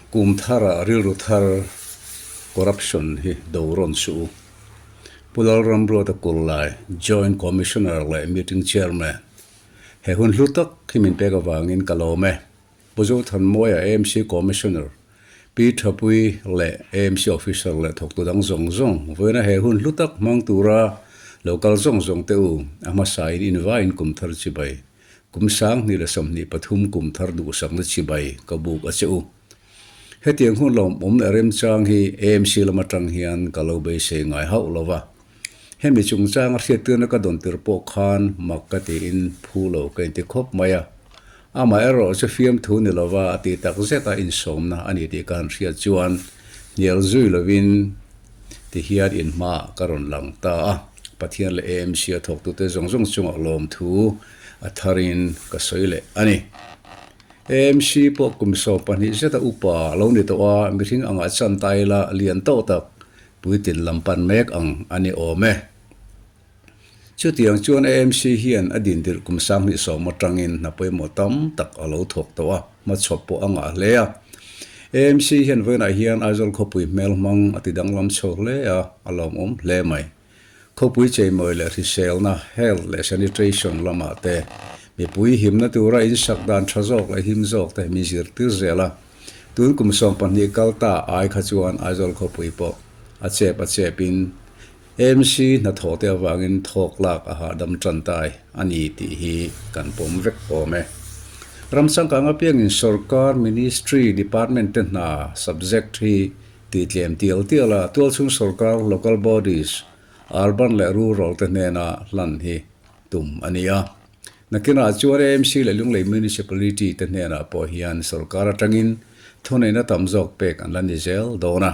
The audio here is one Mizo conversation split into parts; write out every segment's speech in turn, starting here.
Kum thara rilru thar corruption hi do rawn suh u. Pu Lalramruata Kurlai, Joint Commissioner leh Meeting Chairman, he hun hlu tak hi min pek avangin ka lawm e. Pu Zothanmawia AMC Commissioner, Pi Thapui leh AMC Officer leh thawktu dang zawng zawng vawiina he hun hlu tak hmang tura lo kal zawng zawng te u, a hmasain invaiin kum thar chibai, kum 2023 kum thar duhsakna chibai ka buk a che u. Hetiang hun lawmawm leh remchang hi AMC lam atang hian ka lo beisei ngai hauh lo va. Hemi chungchanga hriattirna ka dawn tir pawh khan mak ka tiin phu lo ka inti khawp mai a. Amah erawh chu fiamthu ni lova a tih tak zeta insawmna a ni tih ka han hriat chuan hnial zui lovin ti hian inhmaah ka rawn lang ta a. Pathian leh AMC a thawktute zawng zawng chungah lawmthu a tharin ka sawi leh a ni. AMC pawh kum 12 zeta upa lo ni tawh a, mihring angah chan ta ila lian tawh tak Puitlin lam pan mek ang a ni awm e. Chutiang chuan AMC hian a dintirh kum 2010 atangin hna pawimawh tam tak a lo thawk tawh a, hmachhawp pawh a ngah hle a. AMC hian vawiinah hian Aizawl khawpui hmel hmang a ti danglam chho hle a, a lawmawm hle mai. Khawpui cheimawi leh hriselna, health leh sanitation, lamah te mipui himna tura insak dan tha zawk leh him zawk te min zirtir zel a. Tun kum 12 kal ta ai kha chuan Aizawl khawpui pawh a chep a chepin AMC hnathawh te avangin thawk lak a hahdam tan tai a ni tih hi kan pawm vek awm e. Ram changkang apiangin sorkar, ministry, department te hna, subject, hi tih tlem tial tial a, tualchhung sorkar, local bodies, urban leh rural te hnena hlan hi tum a ni a. Nakinah chuan AMC leh Lunglei Municipality te hnenah pawh hian sorkar atangin thuneihna tam zawk pek an la ni zel dawn a.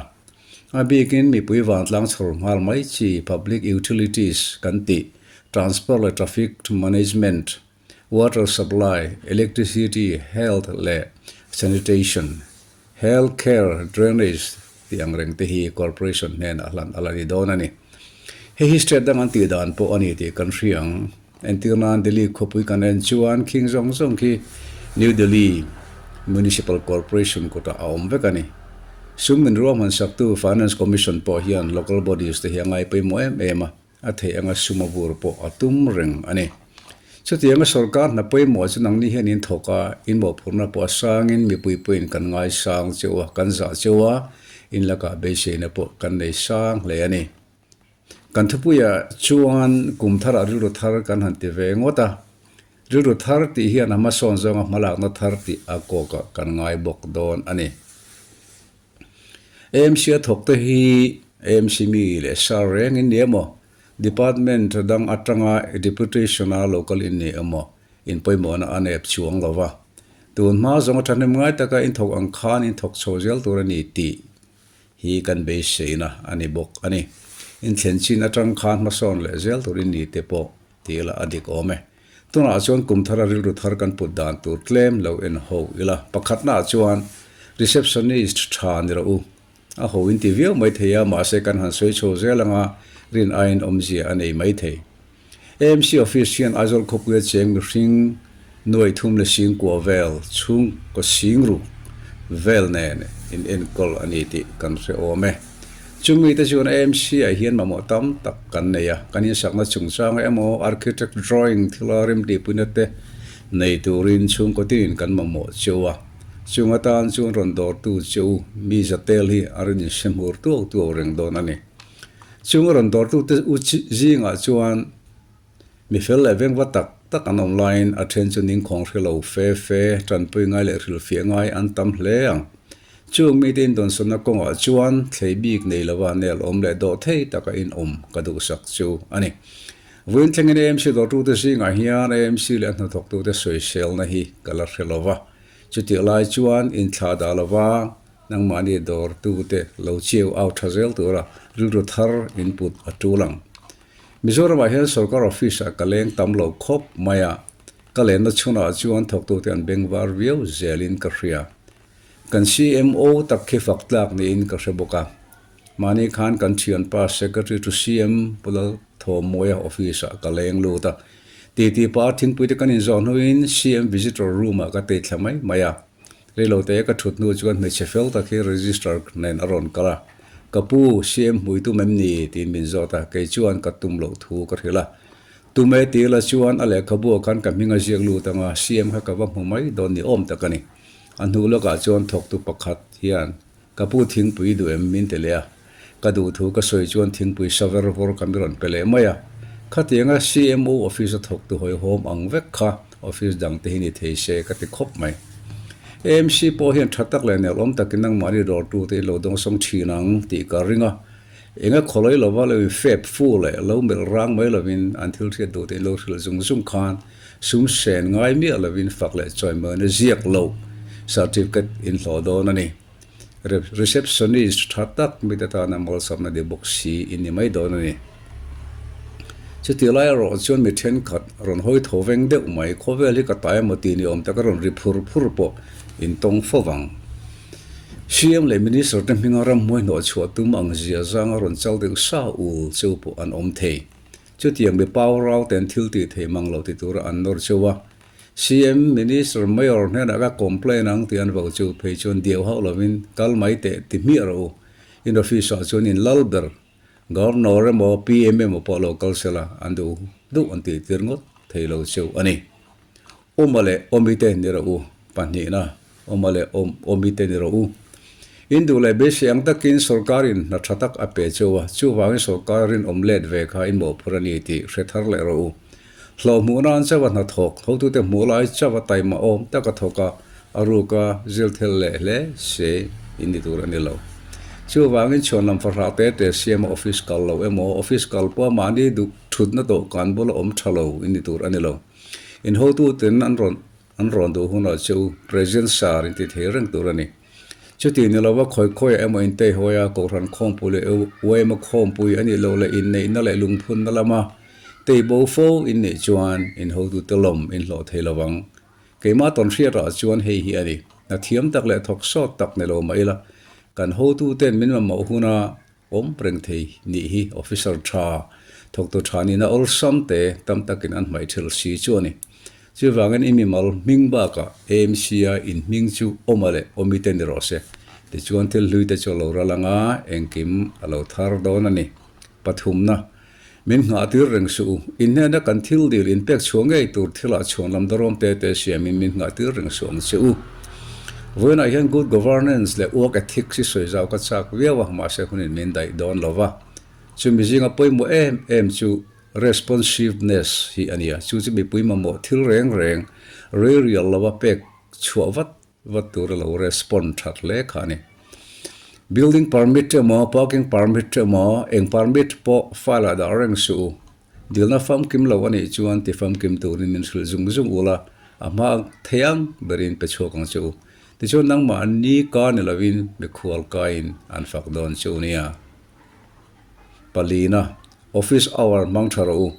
A bikin mipui vantlang chhawr nghal mai chi public utilities kan tih, transport leh traffic management, water supply, electricity, health leh sanitation, health care, drainage tih ang reng te hi corporation hnenah hlan a la ni dawn a ni. Hei hi state dang an tih dan pawh a ni tih kan hria ang. Entir nan Delhi khawpui kan en chuan khing zawng zawng khi New Delhi Municipal Corporation kutah a awm vek a ni. Sum min ruahman saktu Finance Commission pawh hian local bodies te hi a ngai pawimawh em em a, a theih anga sum a vur pawh a tum reng a ni. Chutianga sorkar hna pawimawh chu nangni hian in thawk a, in mawhphurhna pawh a sangin mipui pawhin kan ngaisang cheu a, kan zah cheu a, in lakah beiseina pawh kan nei sang hle a ni. Kan thupuiah chuan kum tharah rilru thar kan han ti ve ngawt a, rilru thar tih hian a hmasawn zawnga hmalakna thar tih a kawkah kan ngai bawk dawn a ni. AMC a thawkte hi AMC mi leh sar reng in ni emaw, department dang atanga deputation a local in ni emaw in pawimawhna a nep chuang lo va. Tun hma zawnga thahnem ngai taka in thawk ang khan in thawk chho zel tur a ni tih hi kan beiseina a ni bawk a ni. Inthlen chin atang khan hmasawn leh zel turin ni te pawh ti ila a dik awm e. Tunah chuan kum thara rilru thar kan put dan tur tlem lo en ho ila. Pakhatnaah chuan receptionist tha ni rawh u. A ho in ti viau mai thei a, mahse kan han sawi chho zel anga rin aiin awmzia a nei mai thei. AMC office hian Aizawl khawpuia cheng mihring nuai thum leh sing kua vel chhung kaw sing ruk vel nen in enkawl a ni tih kan hre awm e. Chumi te chuan AMC ah hian mamawh tam tak kan nei a, kan insakna chungchang emaw architect drawing thila remtihpuina te nei turin chhungkaw tinin kan mamawh cheu a, chung atan chuan rawn dawrtu cheu mi zatel hi a rin inhre hmur tuau tuau reng dawn a ni. Chung a rawn dawrtute u zingah chuan mi fel leh vengva tak tak an awm laiin a then chu ningkhawng hre lo fe fe, tanpui ngai leh hrilhfiah ngai an tam hle ang. Chung mite indawnsawnna kawngah chuan thlei bik nei lova nel awm leh dawh thei taka inawm ka duhsak chu a ni. Vawiin thlengin AMC dawrtute zingah hian AMC leh a hnathawktute sawiselna hi ka la hre lova, chutih lai chuan inthlah dah lova Nangmahni dawrtute lo chiu au tha zel tura rilru thar input a tul ang. Mizoramah hian sorkar office-ah ka leng tam lo khawp mai a, ka lenna chhunah chuan thawktute an bengvar viau zelin ka hria. Kan CMO tak khi fak tlak niin ka hre bawk a. Mahni khan kan thianpa Secretary to CM Pu Lalthawmawia office-ah ka leng lut a. Titi pa thingpuite kan inzawh hnuin CM visitor room-ah ka tei thla mai mai a. Reilote ka thut hnu chuan hmeichhe fel tak hi register nen a rawn kal a, Ka pu, CM hmui tum em ni? tiin min zawt a, kei chuan ka tum loh thu ka hrilh a. Tum e tih la chuan a lehkhabu ah khan ka hming a ziak lut ang a, CM kha ka va hmu mai dawn ni awm tak a ni. A hnu lawkah chuan thawktu pakhat hian Ka pu thingpui duh em min ti leh a, ka duh thu ka sawi chuan thingpui sa ver vawr ka mi rawn pe leh mai a. Khatianga CMO office a thawktu hawihhawm ang vek kha office dang te hi ni thei se ka ti khawp mai. AMC pawh hian tha tak leh nelawm takin nangmahni dawrtu te in lo dawngsawng thin ang tih ka ring a, enga khawlai lova lo in fep fu leh lo melh rang mai lovin an thil hriat duh te in lo hrilh zung zung khan sum sen ngai miah lovin fak leh chawimawina ziak loh certificate in hlawh dawn a ni. Receptionist tha tak mite tana malsawmna ni bawk si i ni mai dawn a ni. Chutih lai erawh chuan mi thenkhat rawn hawi tho veng deuh mai, khawvel hi ka tai emaw tih ni awm tak a rawn ri phur phur pawh intawng fo vang. CM leh Minister te hminga ramhmuai hnawh chhuah tum ang zia zanga rawn chal deuh sa ul cheu pawh an awm thei. Chutiang mi pau rau ten thil tih thei mang lo ti tura an nawr cheu a, CM, Minister, Mayor hnenah ka complain ang tih an vo chu phei chuan diau hauh lovin kal mai teh ti hmiah rawh u. In office ah chuan in lal ber Governor emaw PM emaw pawh lo kal sela an duh duh an tih tir ngawt thei lo cheu a ni. Awma leh awmi te ni rawh u pahnihna awma leh awm awmi te ni rawh u. In duh leh beisei ang takin sorkarin hna tha tak a pe cheu a, chuvangin sorkar rinawm let ve kha in mawhphurh a ni tih hre thar leh rawh u. Hlauh hmuh nan chauh a hnathawk, hotute hmuh lai chauh a taima awm tak a thawk a, a ruk a zil thel leh hle se in ni tur a ni lo. Chuvangin chhuan lam fahrah te te siama office kal lo emaw, office kal pawh mahni duh thutna dawhkan bula awm tha lo in ni tur a ni lo. In hotuten an rawn an rawn duh hunah che u present sar in ti thei reng tur a ni. Chuti ni lova khawi khawiah emaw inteihawi a, Kohhran khawmpui leh uaima khawmpui a nih loh leh inneihna leh lungphunna lama teibo fo in nih chuan in hotute lawm in hlawh thei lo ang. Keimah tawnhriatah chuan hei hi a ni, hna thiam tak leh thawk sawt tak ni lo mah ila, kan hotuten min mamawh huna awm reng thei nih hi officer tha, thawktu tha nihna awlsam te tam takin an hmaih thil si chu a ni. Chuvangin i mimal hming bakah AMC-a in hming chu awma leh awmi te ni rawh se. Tichuan thil hlui te chu a lo ral anga engkim a lo thar dawn a ni. Pathumna, Min nghah tir reng suh u. In hnena kan thil dil in pek chhuah ngei tur thilah chhuan lam darawm te te siamin min nghah tir reng suh ang che u. Vawiinah hian good governance leh work ethics hi sawi zau ka chak viau a, mahse hunin min daih dawn lo va. Chumi zinga pawimawh em em chu responsiveness hi a nia. Chu chu mipui mamawh thil reng reng rei rial lova pek chhuah vat vat tur a lo respond that hle kha a ni. Building permit emaw, parking permit emaw, eng permit pawh file ah dah reng suh u. Dilna famkim lo a nih chuan ti famkim turin min hrilh zung zung ula, a hma thei ang berin pe chhuak ang che u. Tichuan nangmah ni ka ni lovin mikhual kaiin an fak dawn che u nia. Palina, Office hour hmang tha rawh u.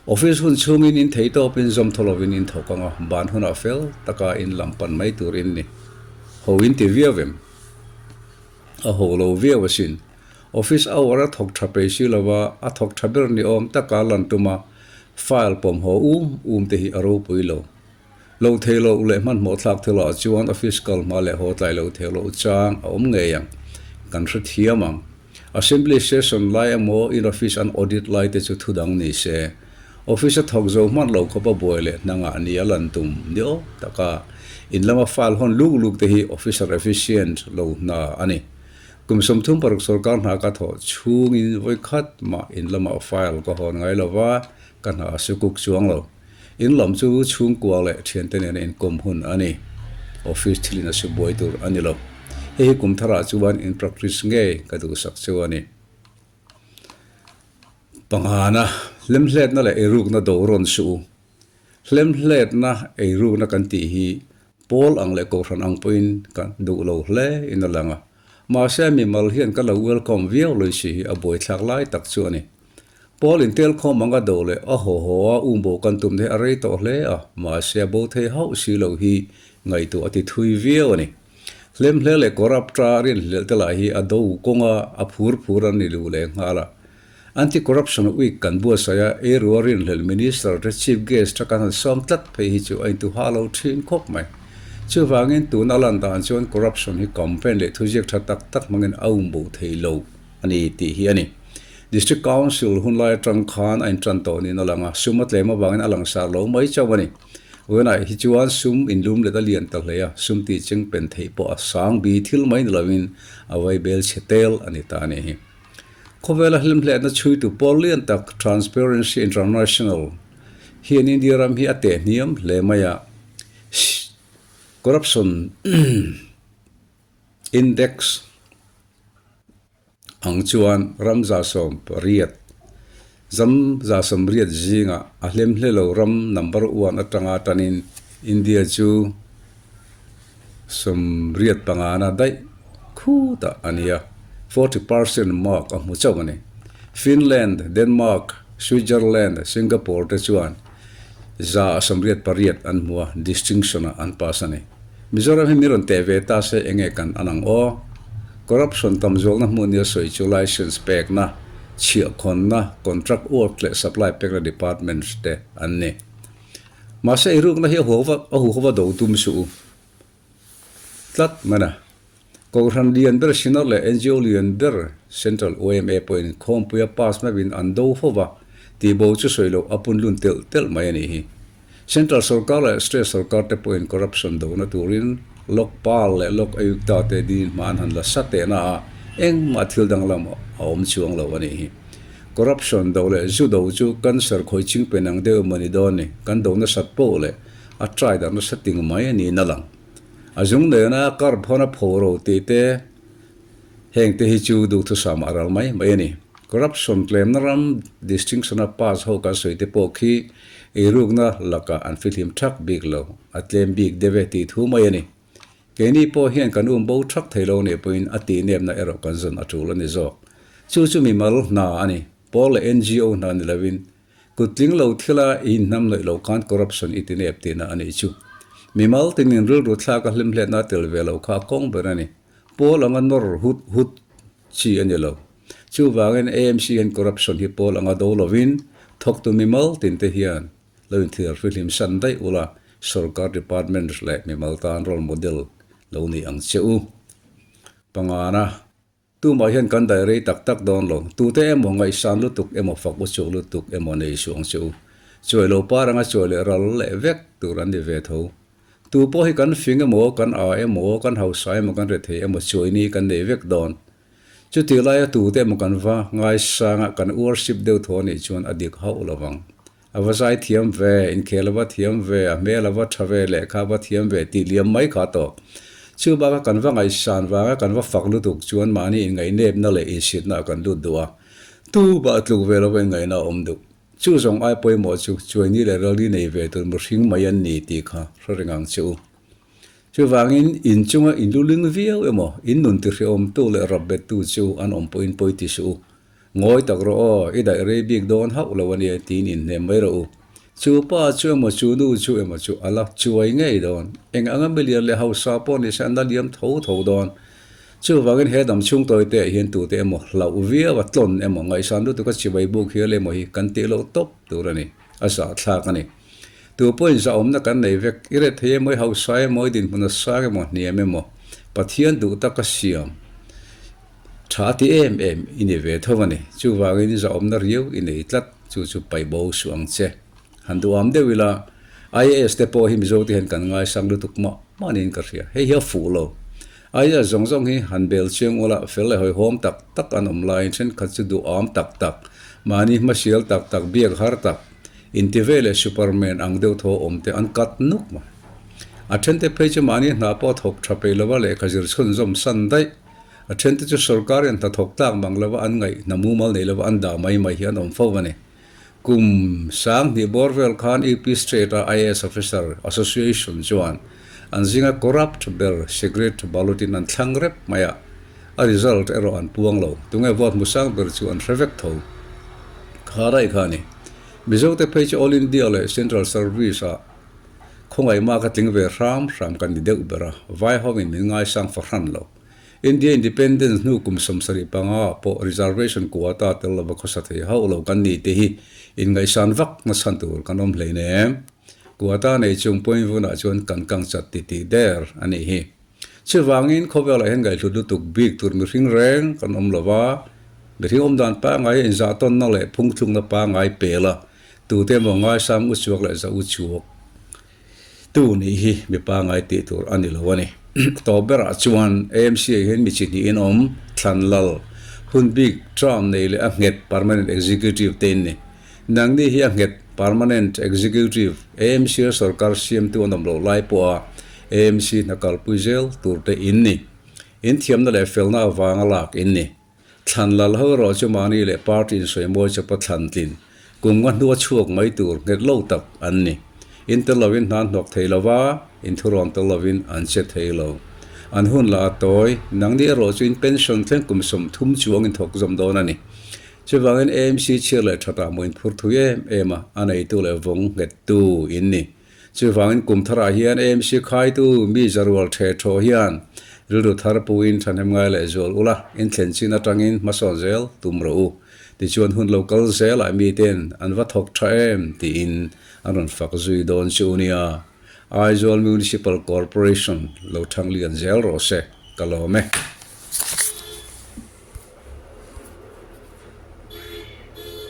Office hun chhungin in thei tawpin zawm thaw lovin in thawk ang a, ban hunah fel taka in lam pan mai tur in ni. Ho in ti viau em? A ho lo viau asin. Office hour a thawk tha pei si lova, a thawk tha ber ni awm taka lan tuma file pawm haw um um te hi a ropui lo. Lo thei loh leh hmanhmawh thlak thil ah chuan office kal hma leh haw tlai lo thei loh chang a awm ngei ang. Kan hrethiam ang. Assembly session lai emaw in office an audit lai te chu thu dang ni se. Office a thawk zo hman lo khawp a buai leh hnangah ni a lan tum ni awm taka in lama file hawn luk luk te hi officer efficient lo hna a ni. Kum 36 sorkar hna ka thawh chhungin vawikhat mah in lamah file ka hawn ngai lova ka hna a sukuk chuang lo. In lam chu chhungkua leh thiante nena inkawm hun a ni. Office thilin a su buai tur a ni lo. Hei hi kum tharah chuan in practice ngei ka duhsak chu a ni. Pangana, hlemhletna leh eirukna do rawn suh u. Hlemhletna, eirukna kan tih hi pawl ang leh kohhran ang pawhin kan duh lo hle in a lang a. Mahse mimal hian ka lo welcome viau lawih si hi a buaithlak lai tak chu a ni. Paul intelkhawm anga do leh a haw haw a umbo kan tum hi a rei tawh hle a, mahse a bo thei hauh si lo hi ngaihtuah a ti thui viau a ni. Hlemhle leh corrupt a rinhlelh te lah hi a do kawnga a phur phur an ni luh leh nghal a. Anti-corruption week kan buatsaih a, eirua rinhlelh minister te chief guest a kan han sawm tlat phei hi chu a intuha lo thin khawp mai. Chuvangin tuna lan dan chuan corruption hi campaign leh thuziak tha tak tak hmangin a umbo thei lo a ni tih hi a ni. District Council hunlai atang khan a intan tawh niin a lang a, sum a tlem avangin a langsar lo mai chauh a ni. Vawiinah hi chuan sum inlum let a lian ta hle a, sum tih cheng pen theih pawh a sang bi thil mai ni lovin a vaibel chhe tel a ni ta a ni hi. Khawvela hlimhlehna chhuitu pawl lian tak Transparency International hian India ram hi a teh hniam hle mai a, corruption index ang chuan ram 180, zam 180 zingah a hlemhle lo ram number one atanga tanin India chu 85 na daih khutah a ni a, 40% mark a hmu chauh a ni. Finland, Denmark, Switzerland, Singapore te chuan 188 an hmu a, distinction-ah an pass a ni. Mizoram hi mi rawn teh ve ta se enge kan an ang aw? Corruption tam zualna hmun nia sawi chu licence pekna, chhiahkhawnna, contract work leh supply pekna departments te an ni. Mahse i rukna hi a huhova do tum suh u tlat mai a. Kohhran lian ber Synod leh NGO lian ber Central yma pawhin khawmpuia pass meuhin an do fo va, tihbo chu sawi loh a punlun telh telh mai a nih hi. Central sorkar leh State sorkar te pawhin corruption dohna turin Lokpal leh Lok Ayukta te dinin hma an han la sa tehna a, engmah thil danglam a awm chuang lo a nih hi. Corruption do leh zu do chu cancer khawi ching pen ang deuh emaw ni dawn ni, kan do nasat poh leh a try dar nasa ting mai a niin a lang. A zung nena kar phawn a pho ro tih te, heng te hi chu duhthusam a ral mai mai a ni. Corruption tlemna ram distinction a pass ho kan sawi te pawh khi eirukna lakah an fihlim thak bik lo, a tlem bik deuh e tih thu mai a ni. Keini pawh hian kan um bo thak thei lo nih pawhin a tihnepna erawh kan zawn a tul a ni zawk. Chu chu mimal hna a ni, pawl leh NGO hna ni lovin Kut tling lo thila i inhnam nawih loh khan corruption i ti nep tihna a nih chu. Mimal tinin rilru thlak a hlimhletna a tel ve lo kha a kawng ber a ni. Pawl anga nawr hut hut chi a ni lo. Chuvangin AMC hian corruption hi pawl anga do lovin thawktu mimal tinte hian lo inthiar fihlim san daih ula sorkar departments leh mimal tan role model lo ni ang che u. Pangana. Tumah hian kan daih rei tak tak dawn lo. Tute emaw ngaihsan lutuk emaw fak u chuk lutuk emaw nei suh ang che u. Chuai lo par anga chuai leh ral leh vek tur an ni ve tho. Tu pawh hi kan fing emaw, kan a emaw, kan hausa emaw, kan rethei emaw chuai ni kan nei vek dawn. Chutih laia tute emaw kan va ngaisanga kan worship deuh tho anih chuan a dik hauh lo vang. A va zai thiam ve, inkhel a va thiam ve, a hmel a va tha ve, lehkha a va thiam ve tih liam mai kha tawh. Chu baka kan va ngaihsan vanga kan va fak lutuk chuan mahni inngaih-nepna leh insitna ah kan lut duh a. Tu bah tluk ve lova inngaihna a awm duh. Chu zawng ai pawimawh chu chuaini leh ralli nei ve tur mihring mai an ni tih kha hre reng ang che u. Chuvangin in chunga in luling viau emaw, in nun tihrehawmtu leh rapbettu chu an awm pawhin pawi ti suh u. Ngawi tak rawh aw, i daih rei bik dawn hauh lo a nia tiin inhnem mai rawh u. Chu pa chu emaw chu nu chu emaw chu a la chuai ngei dawn. Eng anga milian leh hausa pawh ni se an la liam tho tho dawn. Chuvangin he dam chhung tawi te ah hian tute emaw hlauh viau a tlawn emaw ngaihsan lutuk a chibai buk hial emaw hi kan tih loh tawp tur a ni, a zahthlak a ni. Tu pawhin zahawmna kan nei vek, i ret thei emaw, i hausa emaw, i dinhmun a sang emaw, hniam emaw, Pathian duh taka siam. Tha a ti em em i ni ve tho a ni. Chuvangin zahawmna riau i nei tlat, chu chu paih bo suh ang che. Han duham deuh ila, IAS te pawh hi Mizo te hian kan ngaisang lutuk mah mah niin ka hria. Hei hi a fuh lo. IAS zawng zawng hi han bel chiang ula, fel leh hawihhawm tak tak an awm laiin thenkhat chu duham tak tak, mahni hmasial tak tak, biak har tak, inti ve leh Superman ang deuh tho awm te an kat nuk mai. A thente phei chu mahni hna pawh thawk tha peih lova lehkha zir chhunzawm san daih. A thente chu sorkarin hnathawk tlak mang lova an ngaih hna mumal nei lova an dah mai mai hi an awm fo a ni. Kum 2000 bawr vel khan UP State-a IAS Officer Association chuan an zinga corrupt ber secret ballot-in an thlang rep mai a, a result erawh an puang lo. Tunge vote hmu sang ber chu an hre vek tho. Kha raih kha a ni. Mizote phei chu All India leh Central Service-ah Khawngaihma ka tling ve hram hram kan ni deuh ber a, vai hovin min ngaisang fahran lo. India Independence hnu kum 75 ah pawh reservation quota tel lova khawsa thei hauh lo kan ni te hi inngaihsan vak nachhan tur kan awm hleinem. Quota nei chung pawhin vunah chuan kan kang chat titih der a nih hi. Chuvangin khawvelah hian ngaihhlut lutuk bik tur mihring reng kan awm lo va, mihring awm dan pangngai inzahtawnna leh phungthlukna pangngai pel a, tute emaw ngaisang u chhuak leh za u chhuak tu nih hi mi pangngai tih tur a ni lo a ni. Tawp berah chuan AMC ah hian mi chi hnihin awm, thlan lal, hun bik term nei leh a nghet permanent executive te in ni. Nangni hi a nghet permanent executive AMC a sorkar siamtu an awm loh lai pawha AMC hna kalpui zel tur te in ni. In thiamna leh felna avanga lak in ni. Thlan lal ho erawh chu mahni leh party insawi mawi chawpa thlan tlin kum nga hnua chhuak mai tur nghet lo tak an ni. In tel lovin hna an hnawk thei lova, in thurawn tel lovin an che thei lo. An hun lah a tawi, nangni erawh chu in pension thleng kum 30 chuang in thawk zawm dawn a ni. Chuvangin AMC chhir leh thatah maw in phur thui em em a, a neitu leh vawng nghettu in ni. Chuvangin kum tharah hian AMC khaitu mi zarual the thaw hian rilru thar puin thahnem ngai leh zual ula, in thlen chin atangin hmasawn zel tum rawh u. Tichuan hun lo kal zelah miten an va thawk tha em tiin an rawn fak zui dawn chu nia. Aizawl Municipal Corporation lo thang lian zel rawh se, ka lawm e.